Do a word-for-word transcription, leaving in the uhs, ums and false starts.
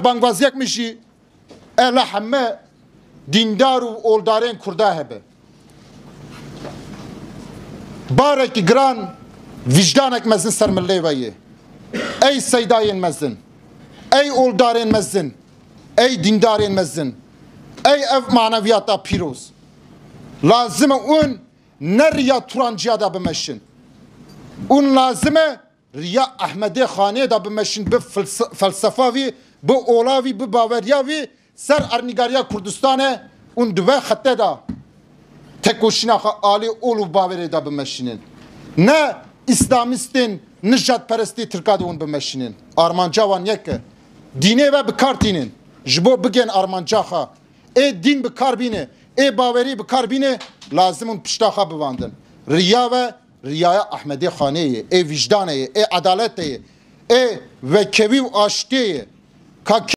Bangbaziyek min jî, e, la heme dîndar û oldarên Kurda hebe. Barekî giran, vîjdanek mezin ser milê ve ye. Ey seydayên mezin, ey oldarên mezin, ey dîndarên mezin, ey ev maneviyata pîroz. Lazim e hûn ne riya turanciya de bimeşin. Hûn lazim e riya Ehmedê Xanê de bimeşin, bi felse-, felsefa vî, bi ola vî, bi baweriya vî ser ernîgariya Kurdistanê hûn di vê xete de tekoşîna xwe alî ol û bawerê de bimeşînin. Ne îslamîstên nijadperestê Tirka de hûn bimeşînin. Armanca wan yek e. Dînê ve bi kar tînin. Ji bo bigên armanca xwe. Ê dîn bi kar bîne, ê bawerî bi kar bîne, lazim hûn pişta xwe bivandin. Riya ve, riyaya Ehmedê Xanê ye, ê vîjdanê ye, ê edaletê ye, ê vekevî û aştiyê ye. Ka